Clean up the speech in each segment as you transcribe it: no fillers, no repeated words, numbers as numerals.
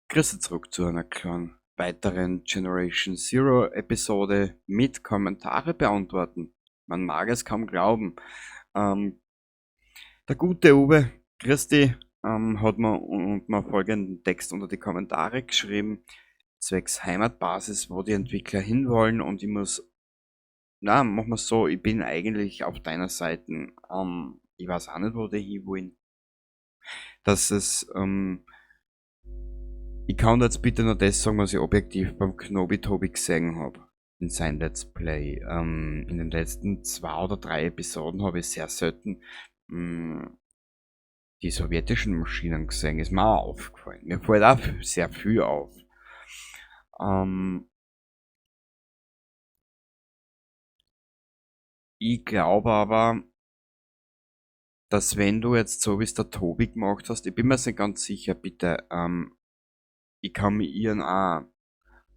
Grüße zurück zu einer kleinen weiteren Generation Zero Episode mit Kommentare beantworten. Man mag es kaum glauben. Der gute Uwe, Christi, hat mir und mir folgenden Text unter die Kommentare geschrieben, zwecks Heimatbasis, wo die Entwickler hinwollen, und ich muss, na, machen wir so, ich bin eigentlich auf deiner Seite. Ich weiß auch nicht, wo die hinwollen. Dass es, ich kann jetzt bitte nur das sagen, was ich objektiv beim Knobi Tobi gesehen hab. In seinem Let's Play. In den letzten 2 oder 3 Episoden habe ich sehr selten die sowjetischen Maschinen gesehen. Ist mir auch aufgefallen. Mir fällt auch sehr viel auf. Ich glaube aber, dass wenn du jetzt so, wie es der Tobi gemacht hast, ich bin mir nicht ganz sicher, bitte, ich kann mich irren auch,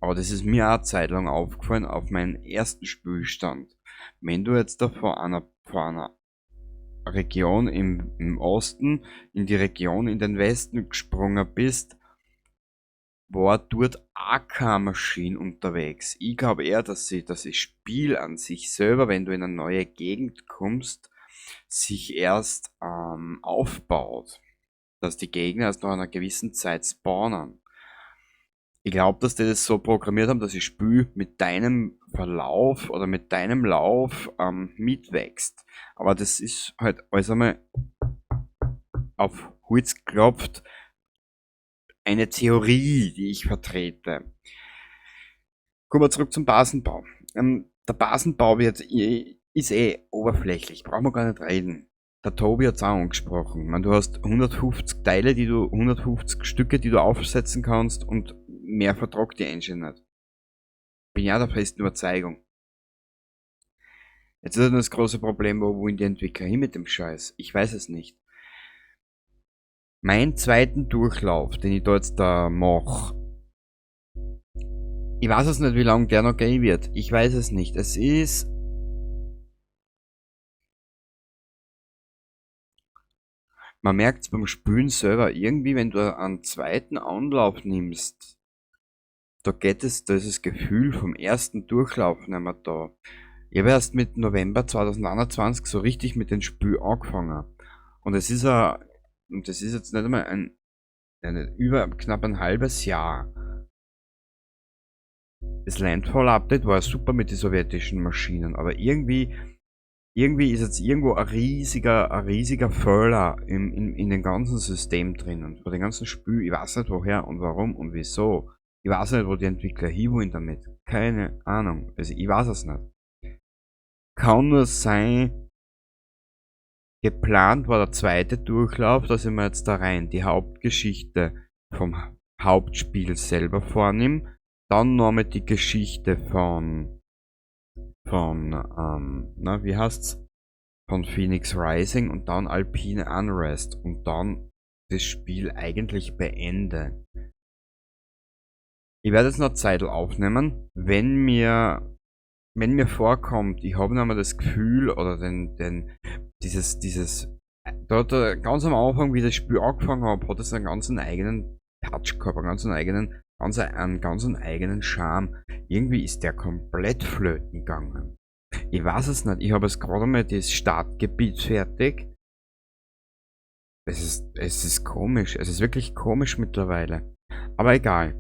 aber das ist mir auch eine Zeit lang aufgefallen auf meinen ersten Spielstand. Wenn du jetzt da vor einer Region im Osten in die Region in den Westen gesprungen bist, war dort auch keine Maschine unterwegs. Ich glaub eher, dass das Spiel an sich selber, wenn du in eine neue Gegend kommst, sich erst aufbaut. Dass die Gegner erst nach einer gewissen Zeit spawnen. Ich glaub, dass die das so programmiert haben, dass das Spiel mit deinem Verlauf oder mit deinem Lauf mitwächst. Aber das ist halt alles einmal auf Holz geklopft. Eine Theorie, die ich vertrete. Kommen wir zurück zum Basenbau. Der Basenbau ist eh oberflächlich, brauchen wir gar nicht reden. Der Tobi hat's auch angesprochen. Ich mein, du hast 150 Teile, die du, 150 Stücke, die du aufsetzen kannst, und mehr vertragt die Engine nicht. Bin ja der festen Überzeugung. Jetzt ist halt das große Problem, wo wollen die Entwickler hin mit dem Scheiß? Ich weiß es nicht. Mein zweiten Durchlauf, den ich da jetzt da mach, ich weiß es nicht, wie lange der noch gehen wird. Ich weiß es nicht. Es ist... Man merkt's beim Spülen selber irgendwie, wenn du einen zweiten Anlauf nimmst, da geht es, da ist das Gefühl vom ersten Durchlauf nicht mehr da. Ich habe erst mit November 2021 so richtig mit dem Spiel angefangen. Und es ist ja, und das ist jetzt nicht einmal ein, ein, über knapp ein halbes Jahr. Das Landfall Update war ja super mit den sowjetischen Maschinen, aber irgendwie ist jetzt irgendwo ein riesiger Fehler in dem ganzen System drinnen. Bei dem ganzen Spiel, ich weiß nicht woher und warum und wieso. Ich weiß nicht, wo die Entwickler hinwollen damit. Keine Ahnung. Also ich weiß es nicht. Kann nur sein, geplant war der zweite Durchlauf, dass ich mir jetzt da rein die Hauptgeschichte vom Hauptspiel selber vornehme. Dann noch mit die Geschichte von na, wie heißt's? Von Phoenix Rising und dann Alpine Unrest und dann das Spiel eigentlich beende. Ich werde jetzt noch Zeit aufnehmen, wenn mir vorkommt, ich habe noch einmal das Gefühl oder den, den, dieses, dieses, da hat er ganz am Anfang, wie das Spiel angefangen hat, hat es einen ganz eigenen Touch gehabt, einen ganz eigenen, ganz, einen ganz eigenen Charme. Irgendwie ist der komplett flöten gegangen. Ich weiß es nicht, ich habe jetzt gerade mal das Startgebiet fertig. Es ist komisch, es ist wirklich komisch mittlerweile. Aber egal.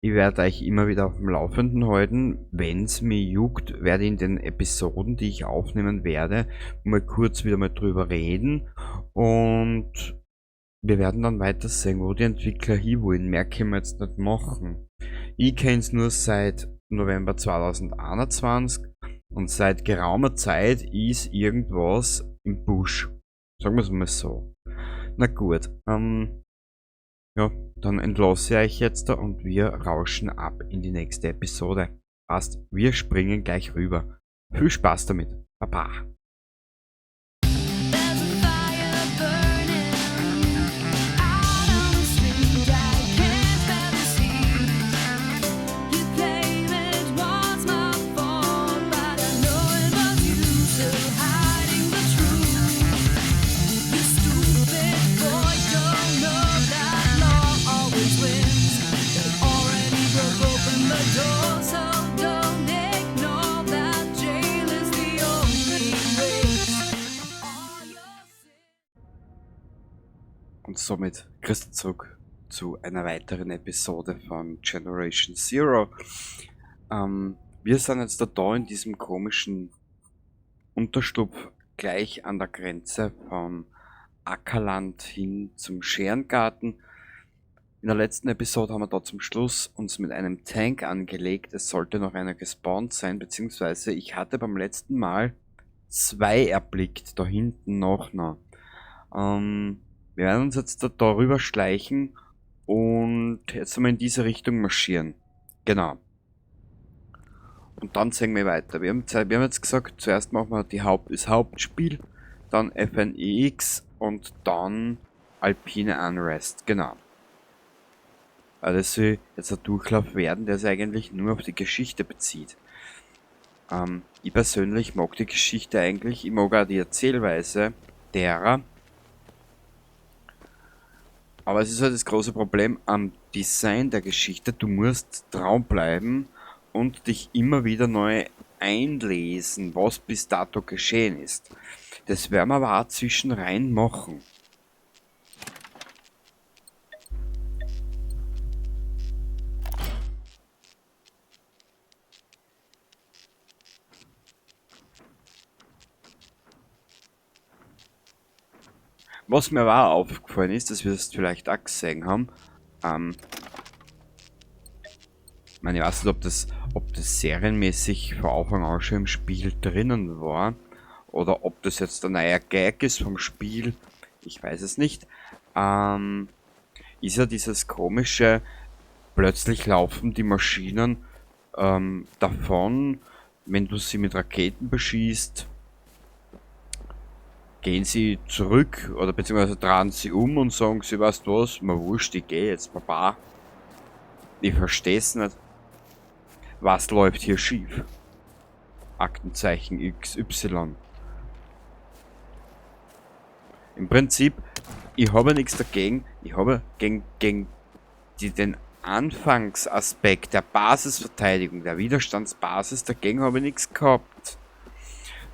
Ich werde euch immer wieder auf dem Laufenden halten. Wenn's mir juckt, werde ich in den Episoden, die ich aufnehmen werde, mal kurz wieder mal drüber reden. Und wir werden dann weiter sehen, wo die Entwickler hinwollen. Mehr können wir jetzt nicht machen. Ich kenn's nur seit November 2021 und seit geraumer Zeit ist irgendwas im Busch. Sagen wir's mal so. Na gut, ja, dann entlasse ich euch jetzt da und wir rauschen ab in die nächste Episode. Passt, wir springen gleich rüber. Viel Spaß damit. Baba. Stupid boy, don't know that Und somit grüßt zurück zu einer weiteren Episode von Generation Zero. Wir sind jetzt da in diesem komischen Unterschlupf gleich an der Grenze vom Ackerland hin zum Scherengarten. In der letzten Episode haben wir da zum Schluss uns mit einem Tank angelegt. Es sollte noch einer gespawnt sein, beziehungsweise ich hatte beim letzten Mal zwei erblickt, da hinten noch. Wir werden uns jetzt da darüber schleichen und jetzt einmal in diese Richtung marschieren. Genau. Und dann sehen wir weiter. Wir haben jetzt gesagt, zuerst machen wir das Hauptspiel, dann FNIX und dann Alpine Unrest. Genau. Also das soll jetzt ein Durchlauf werden, der sich eigentlich nur auf die Geschichte bezieht. Ich persönlich mag die Geschichte eigentlich, ich mag auch die Erzählweise derer. Aber es ist halt das große Problem am Design der Geschichte, du musst dranbleiben und dich immer wieder neu einlesen, was bis dato geschehen ist. Das werden wir aber auch zwischenrein machen. Was mir aber auch aufgefallen ist, dass wir das vielleicht auch gesehen haben, ich meine, ich weiß nicht, ob das serienmäßig von Anfang an schon im Spiel drinnen war oder ob das jetzt ein neuer Gag ist vom Spiel, ich weiß es nicht. Ist ja dieses komische, plötzlich laufen die Maschinen davon, wenn du sie mit Raketen beschießt, gehen sie zurück oder beziehungsweise drehen sie um und sagen sie, weißt du was, mir wurscht, ich geh jetzt, baba. Ich versteh's nicht. Was läuft hier schief? Aktenzeichen XY. Im Prinzip, ich habe nichts dagegen, ich habe gegen den Anfangsaspekt der Basisverteidigung, der Widerstandsbasis, dagegen habe ich nichts gehabt.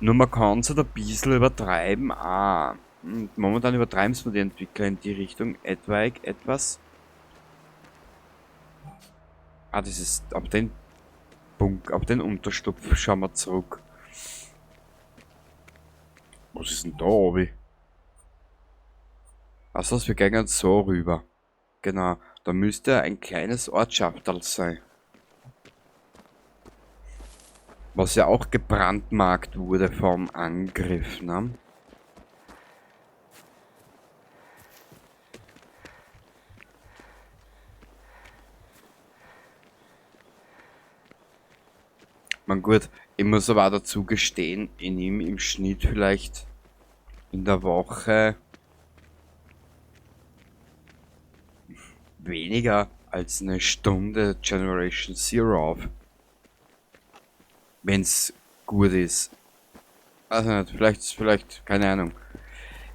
Nur man kann es halt ein bisschen übertreiben. Und momentan übertreiben es mir die Entwickler in die Richtung etwaig etwas. Das ist auf den Punkt, auf den Unterschlupf schauen wir zurück. Was ist denn da, Obi? Achso, wir gehen jetzt so rüber. Genau, da müsste ein kleines Ortschafterl sein. Was ja auch gebrandmarkt wurde vom Angriff, ne? Man gut, ich muss aber auch dazu gestehen, ich nehme im Schnitt vielleicht in der Woche weniger als eine Stunde Generation Zero auf. Wenn's gut ist. Also nicht, vielleicht, keine Ahnung.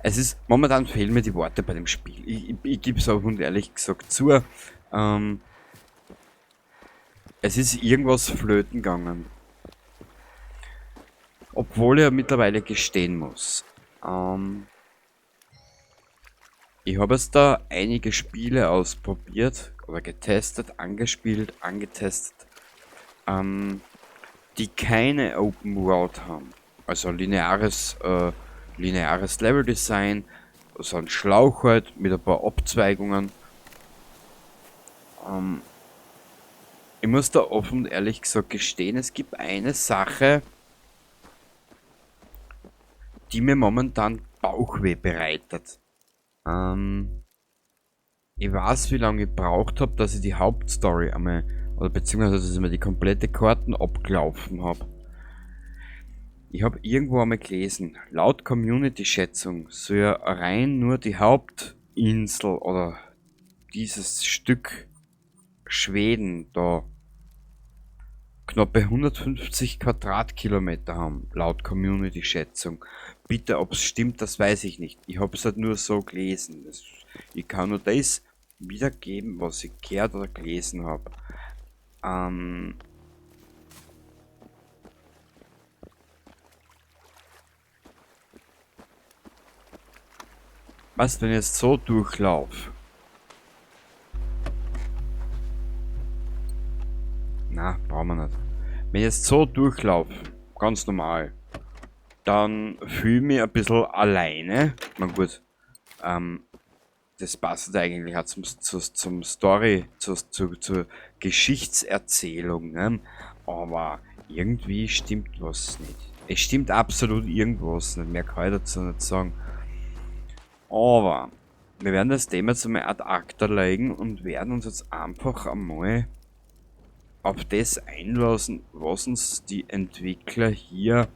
Es ist, momentan fehlen mir die Worte bei dem Spiel. Ich gebe es auch und ehrlich gesagt zu. Es ist irgendwas flöten gegangen. Obwohl ich ja mittlerweile gestehen muss. Ich habe jetzt da einige Spiele ausprobiert oder getestet, angespielt, angetestet. Die keine Open World haben. Also lineares Level Design, so ein Schlauch halt mit ein paar Abzweigungen. Ich muss da offen und ehrlich gesagt gestehen, es gibt eine Sache, die mir momentan Bauchweh bereitet. Ich weiß, wie lange ich gebraucht hab, dass ich die Hauptstory einmal, oder beziehungsweise, dass ich mir die komplette Karten abgelaufen hab. Ich hab irgendwo einmal gelesen, laut Community-Schätzung soll ja rein nur die Hauptinsel oder dieses Stück Schweden da knappe 150 Quadratkilometer haben, laut Community-Schätzung. Bitte, ob's stimmt, das weiß ich nicht. Ich hab's halt nur so gelesen. Ich kann nur das wiedergeben, was ich gehört oder gelesen hab. Was, wenn ich jetzt so durchlaufe? Na, brauchen wir nicht. Wenn ich jetzt so durchlaufe, ganz normal, dann fühle ich mich ein bisschen alleine. Na gut, das passt eigentlich auch zum Story, zur Geschichtserzählung, ne? Aber irgendwie stimmt was nicht. Es stimmt absolut irgendwas nicht. Mehr kann ich dazu nicht sagen. Aber wir werden das Thema jetzt einmal ad acta legen und werden uns jetzt einfach einmal auf das einlassen, was uns die Entwickler hier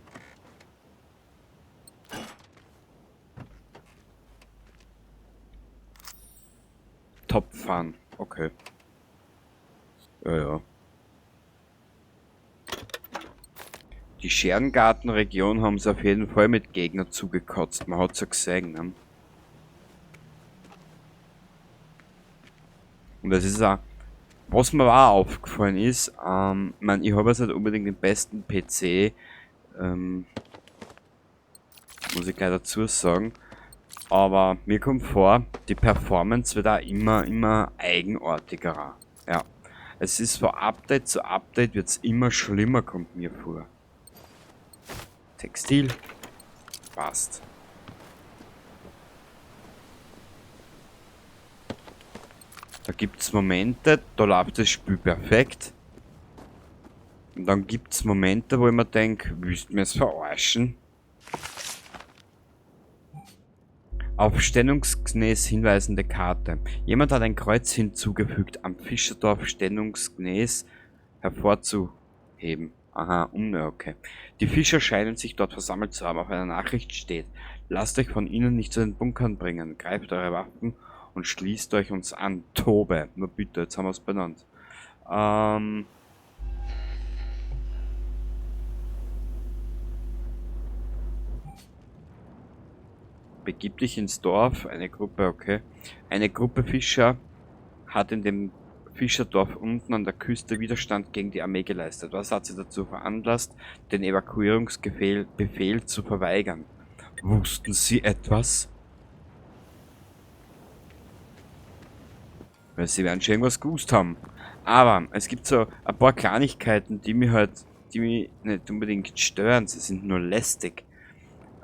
Top fahren. Okay. Ja, ja. Die Scherengartenregion haben sie auf jeden Fall mit Gegner zugekotzt. Man hat's ja gesehen, ne? Und das ist auch, was mir auch aufgefallen ist, ich mein, ich habe jetzt nicht unbedingt den besten PC, muss ich gleich dazu sagen, aber mir kommt vor, die Performance wird auch immer eigenartiger. Ja. Es ist von Update zu Update wird's immer schlimmer, kommt mir vor. Textil. Passt. Da gibt's Momente, da läuft das Spiel perfekt. Und dann gibt's Momente, wo ich mir denk, willst du mir jetzt verarschen? Auf Stellungsgnes hinweisende Karte. Jemand hat ein Kreuz hinzugefügt, am Fischerdorf Stellungsgnes hervorzuheben. Aha, okay. Die Fischer scheinen sich dort versammelt zu haben. Auf einer Nachricht steht, lasst euch von ihnen nicht zu den Bunkern bringen. Greift eure Waffen und schließt euch uns an. Tobe. Na bitte, jetzt haben wir's benannt. Begib dich ins Dorf. Eine Gruppe, okay. Eine Gruppe Fischer hat in dem Fischerdorf unten an der Küste Widerstand gegen die Armee geleistet. Was hat sie dazu veranlasst, den Evakuierungsbefehl zu verweigern? Wussten sie etwas? Weil sie werden schon irgendwas gewusst haben. Aber es gibt so ein paar Kleinigkeiten, die mich halt, die mich nicht unbedingt stören. Sie sind nur lästig.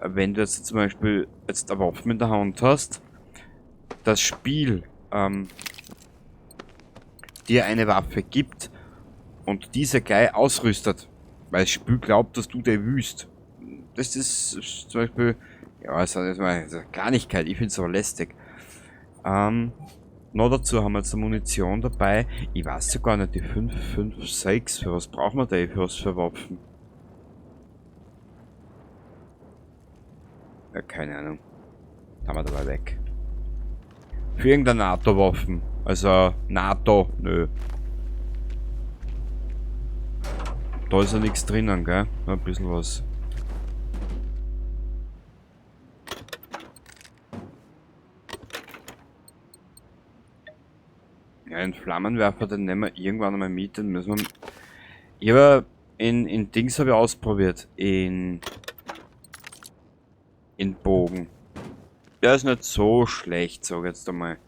Wenn du jetzt zum Beispiel jetzt eine Waffe in der Hand hast, das Spiel dir eine Waffe gibt und diese gleich ausrüstet, weil das Spiel glaubt, dass du die willst. Das ist zum Beispiel, ja, das ist eine Kleinigkeit, ich find's aber lästig. Noch dazu haben wir jetzt Munition dabei. Ich weiß ja gar nicht, die 5, 5, 6, für was brauchen wir die, für was für Waffen? Ja, keine Ahnung. Haben wir dabei weg. Für irgendeine NATO-Waffen. Also, NATO, nö. Da ist ja nichts drinnen, gell? Nur ein bisschen was. Ja, einen Flammenwerfer, den nehmen wir irgendwann einmal mit, den müssen wir... Ich hab in Dings hab ich ausprobiert. In Bogen. Der ist nicht so schlecht, sag ich jetzt einmal.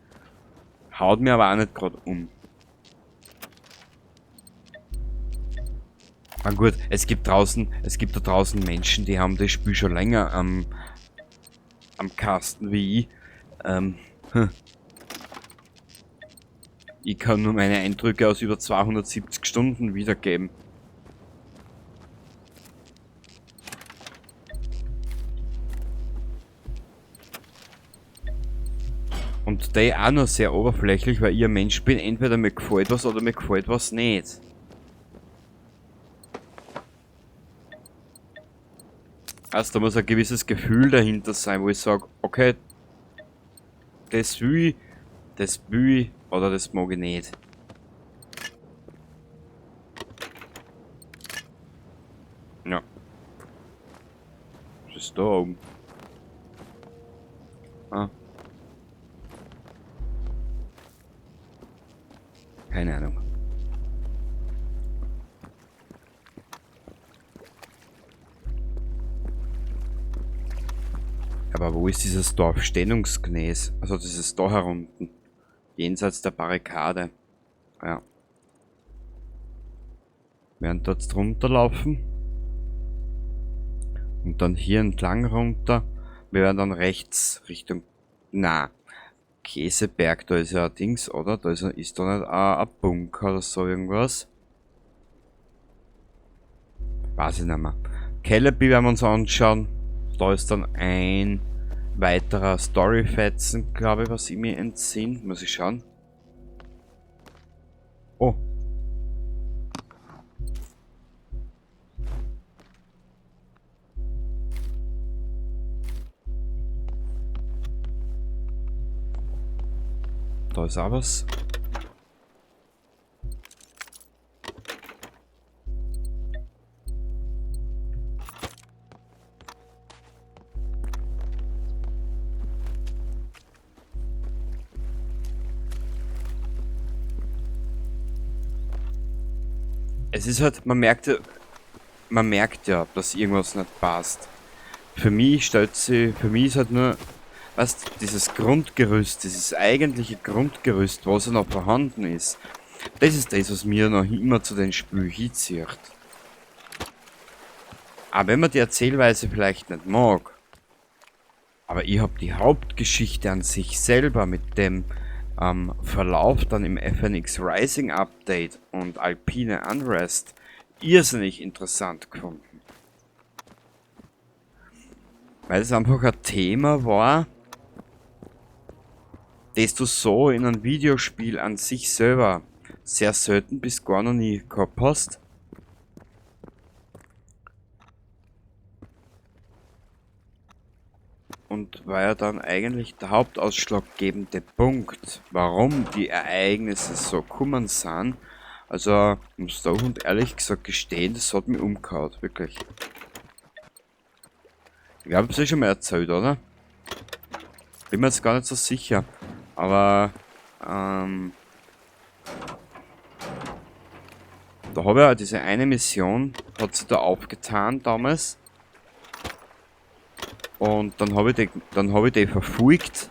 Haut mir aber auch nicht grad um. Na gut, es gibt da draußen Menschen, die haben das Spiel schon länger am Kasten wie ich. Ich kann nur meine Eindrücke aus über 270 Stunden wiedergeben. Und die auch noch sehr oberflächlich, weil ich ein Mensch bin, entweder mir gefällt was oder mir gefällt was nicht. Also da muss ein gewisses Gefühl dahinter sein, wo ich sag, okay, das will ich, das will ich oder das mag ich nicht. Ja. Was ist da oben? Ah. Keine Ahnung. Aber wo ist dieses Dorf Stenungsgnes? Also das ist da herunten. Jenseits der Barrikade. Ja. Wir werden dort runterlaufen. Und dann hier entlang runter. Wir werden dann rechts Richtung... Na, Käseberg, da ist ja ein Dings, oder? Da ist da nicht auch ein Bunker oder so irgendwas? Weiß ich nicht mehr. Kellerby werden wir uns anschauen. Da ist dann ein weiterer Storyfetzen, glaube ich, was ich mir entsinne. Muss ich schauen. Oh. Da ist auch was. Es ist halt, man merkt ja, dass irgendwas nicht passt. Für mich stellt sich, für mich ist halt nur, weißt, dieses Grundgerüst, dieses eigentliche Grundgerüst, was ja noch vorhanden ist, das ist das, was mir noch immer zu den Spielen hinzieht. Auch wenn man die Erzählweise vielleicht nicht mag, aber ich hab die Hauptgeschichte an sich selber mit dem Verlauf dann im FNX Rising Update und Alpine Unrest irrsinnig interessant gefunden. Weil es einfach ein Thema war, das du so in einem Videospiel an sich selber sehr selten bis gar noch nie gehabt hast. Und war ja dann eigentlich der hauptausschlaggebende Punkt, warum die Ereignisse so gekommen sind. Also, muss da und ehrlich gesagt gestehen, das hat mich umgehauen, wirklich. Ich glaube, ich hab's eh schon mal erzählt, oder? Bin mir jetzt gar nicht so sicher. Aber, da habe ich ja diese eine Mission, hat sich da aufgetan damals. Und dann habe ich die verfolgt.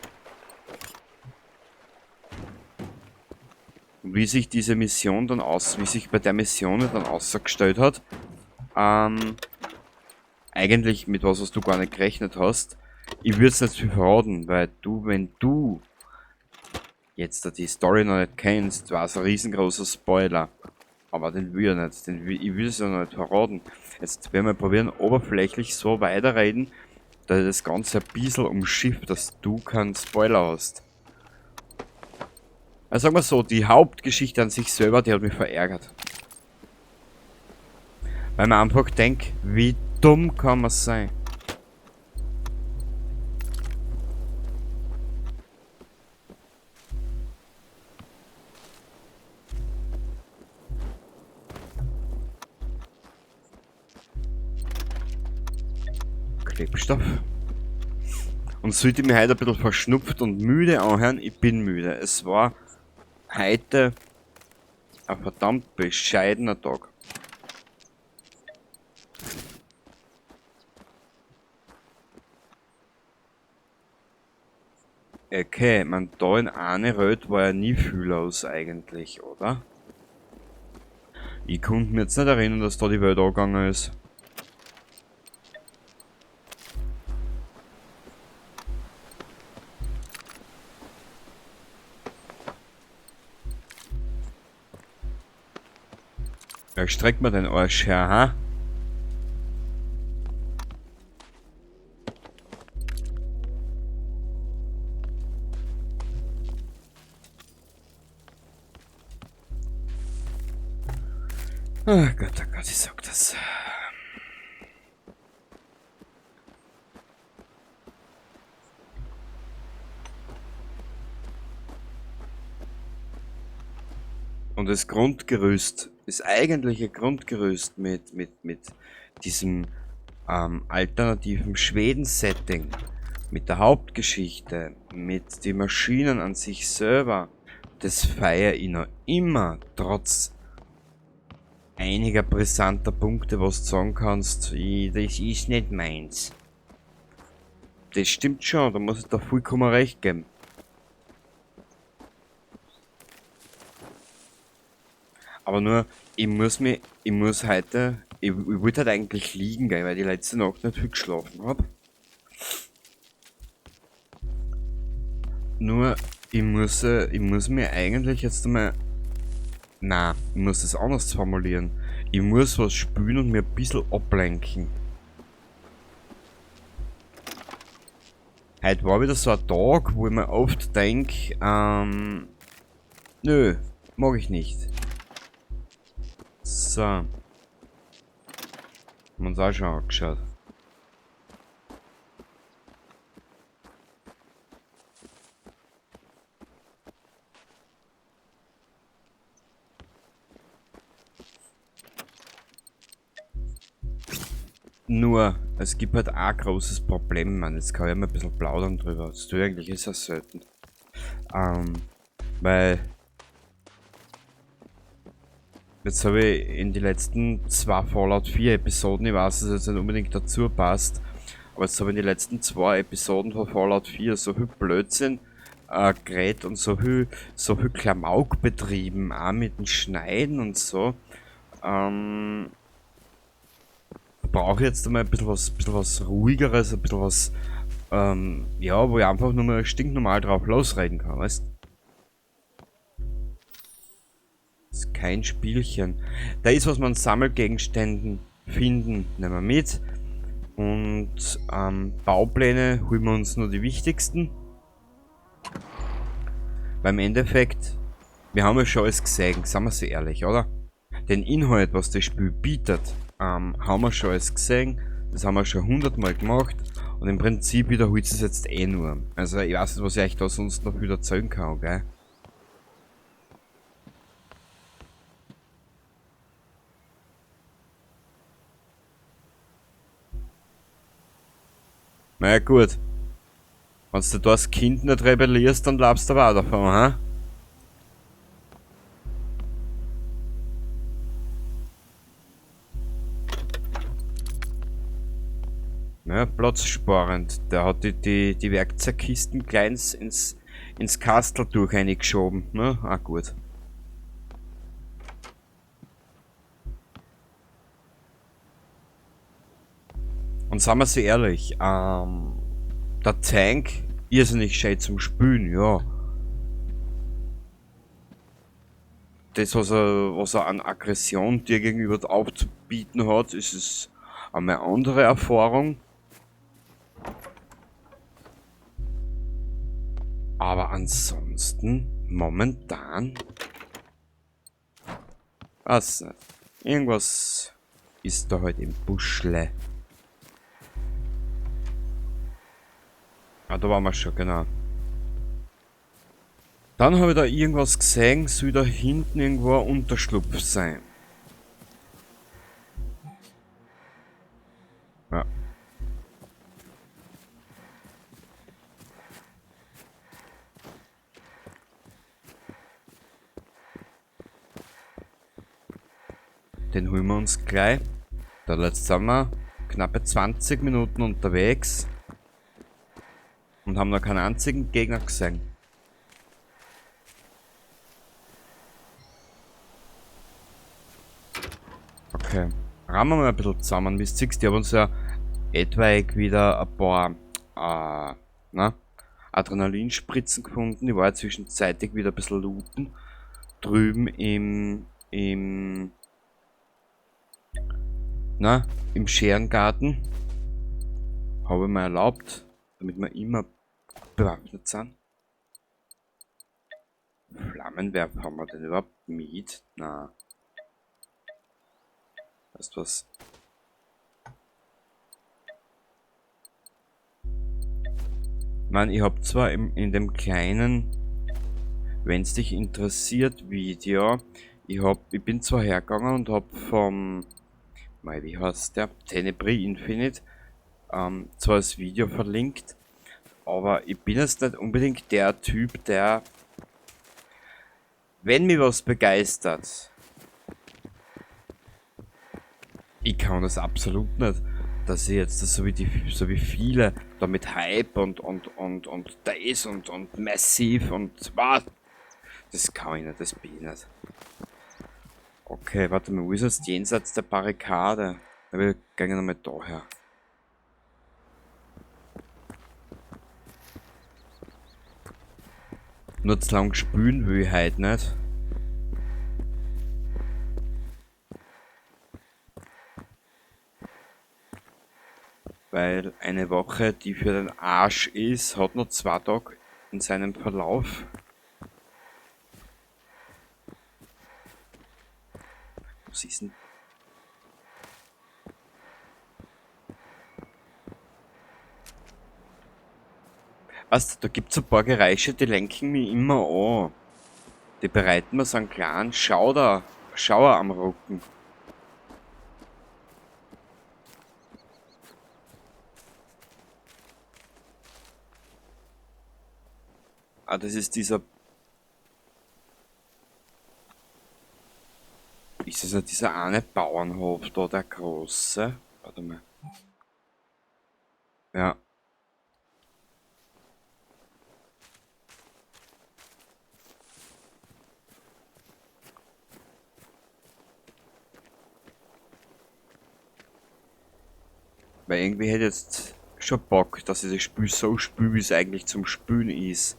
Und wie sich diese Mission dann aus, wie sich bei der Mission dann ausgestellt hat, eigentlich mit was du gar nicht gerechnet hast, ich würde es nicht viel verraten, weil du, wenn du jetzt da die Story noch nicht kennst, war es ein riesengroßer Spoiler. Aber den will ich nicht, ich will es ja noch nicht verraten. Jetzt werden wir probieren, oberflächlich so weiterreden, dass ich das Ganze ein bisschen umschifft, dass du keinen Spoiler hast. Also sagen wir so, die Hauptgeschichte an sich selber, die hat mich verärgert. Weil man einfach denkt, wie dumm kann man sein? Klebstoff. Und sollte ich mich heute ein bisschen verschnupft und müde anhören, ich bin müde. Es war heute ein verdammt bescheidener Tag. Okay, man, da in eine Welt war ja nie viel los eigentlich, oder? Ich konnte mir jetzt nicht erinnern, dass da die Welt angegangen ist. Ja, streckt man den Arsch her, ha? Oh Gott, ich sag das. Und das Grundgerüst, das eigentliche Grundgerüst mit diesem alternativen Schweden-Setting, mit der Hauptgeschichte, mit den Maschinen an sich selber, das feiere ich noch immer, trotz einiger brisanter Punkte, was du sagen kannst, das ist nicht meins. Das stimmt schon, da muss ich da vollkommen recht geben. Aber nur, ich muss mich, ich muss heute, ich wollte halt eigentlich liegen, gell, weil ich die letzte Nacht nicht viel geschlafen hab. Nur, ich muss mir eigentlich jetzt einmal, na, ich muss das anders formulieren. Ich muss was spülen und mir ein bisschen ablenken. Heute war wieder so ein Tag, wo ich mir oft denk, nö, mag ich nicht. So. Haben wir uns auch schon angeschaut. Nur, es gibt halt auch ein großes Problem, man. Jetzt kann ich mal ein bisschen plaudern drüber. Das tue ich eigentlich ist ja selten. Weil jetzt habe ich in die letzten 2 Fallout 4 Episoden, ich weiß, dass es jetzt nicht unbedingt dazu passt, aber jetzt habe ich in die letzten 2 Episoden von Fallout 4 so viel Blödsinn geredet und so viel Klamauk betrieben, auch mit dem Schneiden und so. Brauche ich jetzt einmal ein bisschen was ruhigeres, ein bisschen was, ja, wo ich einfach nur mal stinknormal drauf losreden kann, weißt? Das ist kein Spielchen. Da ist, was man Sammelgegenständen finden, nehmen wir mit. Und Baupläne holen wir uns nur die wichtigsten. Weil im Endeffekt, wir haben ja schon alles gesehen, sind wir so ehrlich, oder? Den Inhalt, was das Spiel bietet, haben wir schon alles gesehen, das haben wir schon 100-mal gemacht und im Prinzip wiederholt es jetzt eh nur. Also ich weiß nicht, was ich euch da sonst noch wieder erzählen kann, gell? Na ja, gut. Wenn du da als Kind nicht rebellierst, dann glaubst du aber auch davon, hä? Ja, platzsparend. Der hat die Werkzeugkisten kleins ins Kastel durch reingeschoben. Ne? Ah, gut. Und sagen wir so ehrlich, der Tank, irrsinnig schön zum Spülen, ja. Das, was er an Aggression dir gegenüber aufzubieten hat, ist es eine andere Erfahrung. Aber ansonsten, momentan, was nicht. Irgendwas ist da halt im Buschle. Ah, da waren wir schon, genau. Dann habe ich da irgendwas gesehen, soll da hinten irgendwo ein Unterschlupf sein. Ja. Den holen wir uns gleich. Da jetzt sind wir knappe 20 Minuten unterwegs. Und haben noch keinen einzigen Gegner gesehen. Okay. Rammen wir mal ein bisschen zusammen. Wie du siehst, die haben uns ja etwaig wieder ein paar Adrenalinspritzen gefunden. Ich war ja zwischenzeitlich wieder ein bisschen looten. Drüben im Scherengarten. Habe ich mir erlaubt, damit wir immer bewaffnet sind. Flammenwerfer haben wir denn überhaupt mit? Na. Weißt du was? Ich mein, ich hab zwar in dem kleinen, wenn's dich interessiert, Video, ich bin zwar hergegangen und hab vom, mei, wie heißt der? Tenebrae Infinite, zwar das Video verlinkt, aber ich bin jetzt nicht unbedingt der Typ, der, wenn mich was begeistert, ich kann das absolut nicht. Dass ich jetzt das so wie die, so wie viele da mit Hype und das und massiv und was. Das kann ich nicht, das bin ich nicht. Okay, warte mal, wo ist jetzt jenseits der Barrikade? Wir gehen nochmal daher. Nur zu lang spülen will ich heute nicht. Weil eine Woche, die für den Arsch ist, hat noch 2 Tage in seinem Verlauf. Was ist denn? Weißt du, da gibt's ein paar Geräusche, die lenken mich immer an. Die bereiten mir so einen kleinen Schauer am Rücken. Ah, das ist dieser... Ist das nicht dieser eine Bauernhof da, der große? Warte mal. Ja. Weil irgendwie hätte ich jetzt schon Bock, dass ich das Spiel so spiele, wie es eigentlich zum Spielen ist.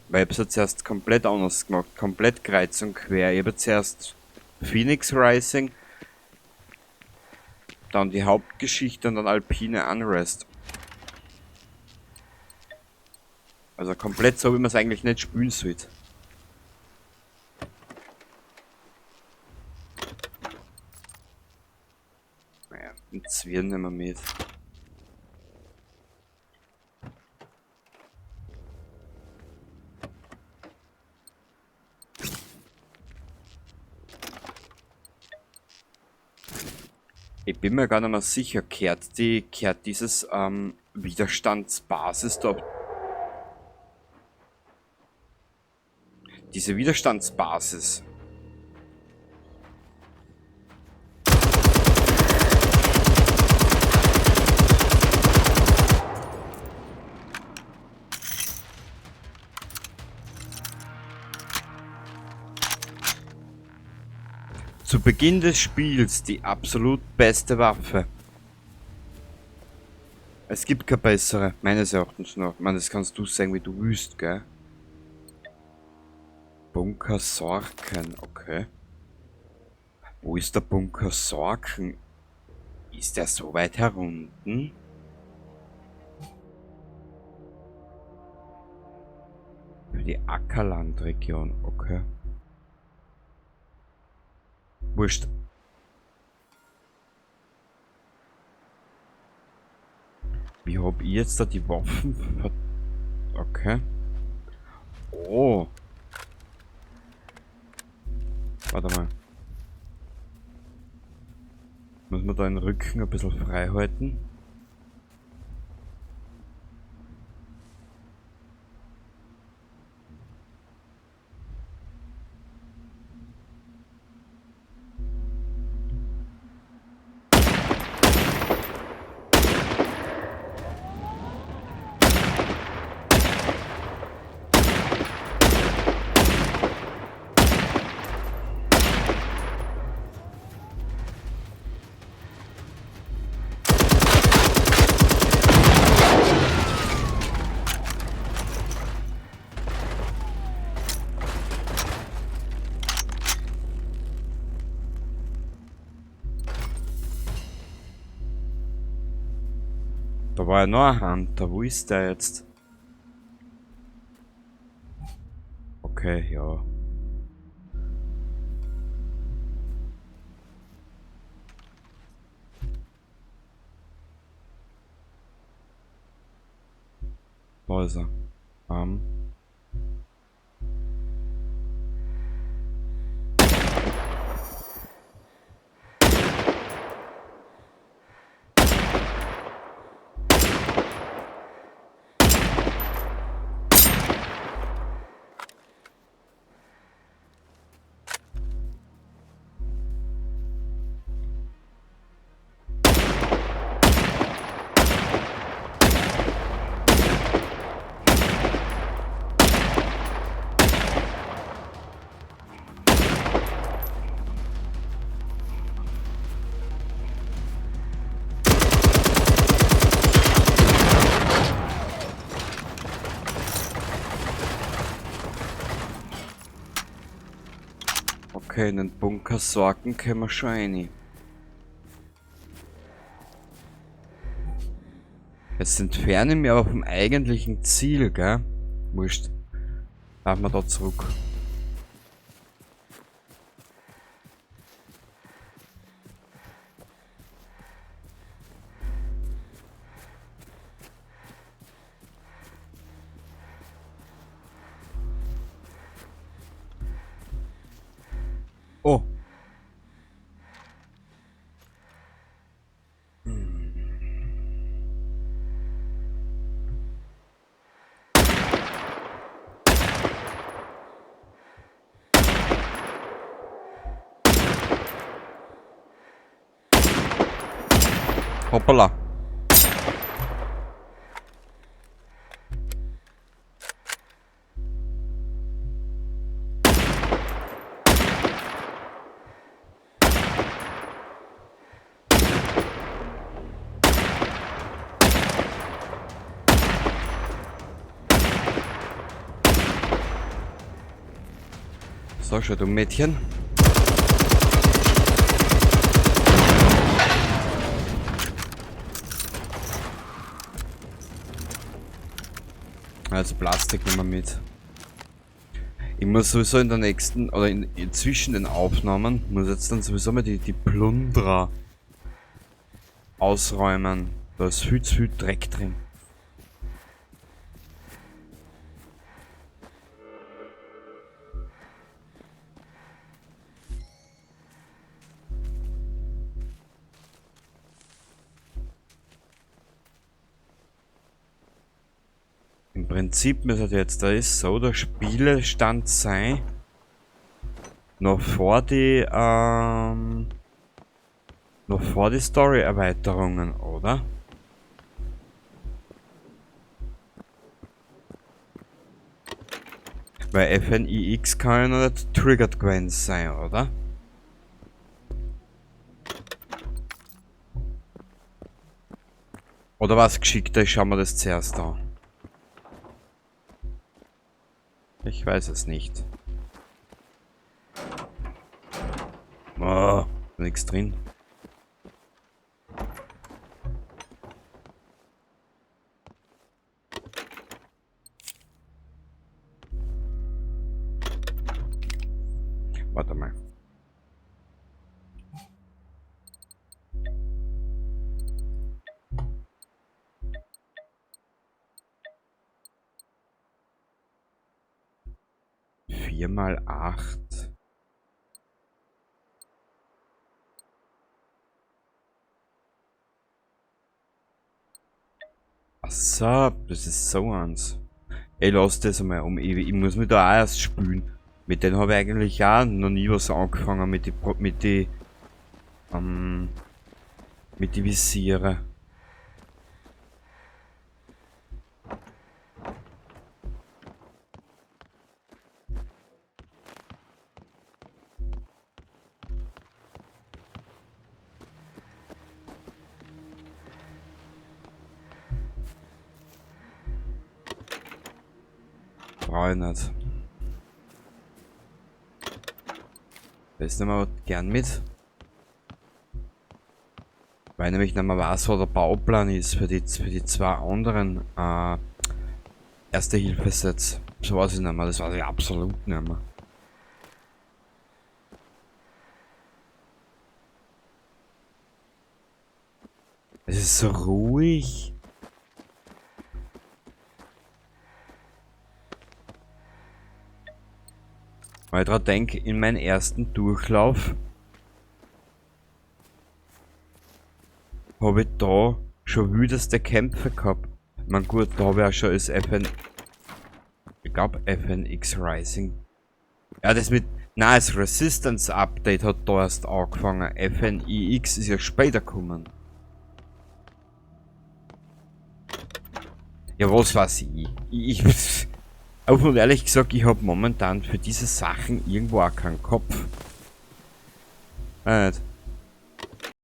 Weil ich hab's ja zuerst komplett anders gemacht, komplett kreuz und quer. Ich hab ja zuerst Phoenix Rising, dann die Hauptgeschichte und dann Alpine Unrest. Also komplett so, wie man's eigentlich nicht spielen sollte. Naja, einen Zwirn nehmen wir mit. Ich bin mir gar nicht mehr sicher, kehrt dieses Widerstandsbasis da... Diese Widerstandsbasis. Zu Beginn des Spiels die absolut beste Waffe. Es gibt keine bessere, meines Erachtens nach. Ich meine, das kannst du sagen, wie du willst, gell? Bunker Sorken, okay. Wo ist der Bunker Sorken? Ist der so weit herunten? Für die Ackerlandregion, okay. Wurscht. Wie hab ich jetzt da die Waffen Okay. Oh. Warte mal. Muss man da den Rücken ein bisschen frei halten? Da war ja noch ein Hunter. Wo ist der jetzt? Okay, ja. Da ist er. Okay, in den Bunker sorgen können wir schon rein. Jetzt entferne ich mich aber vom eigentlichen Ziel, gell? Wurscht. Laufen wir da zurück. Oh. Hoppala. So, schau du Mädchen. Also Plastik nehmen wir mit. Ich muss sowieso in der nächsten, oder in zwischen den Aufnahmen, muss jetzt dann sowieso mal die Plunderer ausräumen. Da ist viel zu viel Dreck drin. Im Prinzip müsste jetzt da ist so der Spielestand sein. Noch vor die Story-Erweiterungen, oder? Weil FNIX kann ja noch nicht triggered gewesen sein, oder? Oder was geschickter ist, schauen wir das zuerst an. Ich weiß es nicht. Oh, nichts drin. Warte mal. 4 mal 8. Ach so, das ist so eins. Ey, lass das einmal um. Ich muss mich da auch erst spülen. Mit denen habe ich eigentlich auch noch nie was angefangen mit die Visiere. Brauche ich nicht. Das nehmen wir aber gern mit. Weil ich nämlich nicht mehr weiß, wo der Bauplan ist für die zwei anderen Erste-Hilfe-Sets. Das weiß ich nicht mehr, das weiß ich absolut nicht mehr. Es ist so ruhig. Weil ich dran denk, in meinem ersten Durchlauf habe ich da schon wütendste Kämpfe gehabt. Ich mein, gut, da habe ich auch schon das FN, ich glaub FNX Rising. Ja, das mit, nein, das Resistance Update hat da erst angefangen. FNIX ist ja später gekommen. Ja, was weiß ich? Ich offen und ehrlich gesagt, ich hab momentan für diese Sachen irgendwo auch keinen Kopf. Nicht.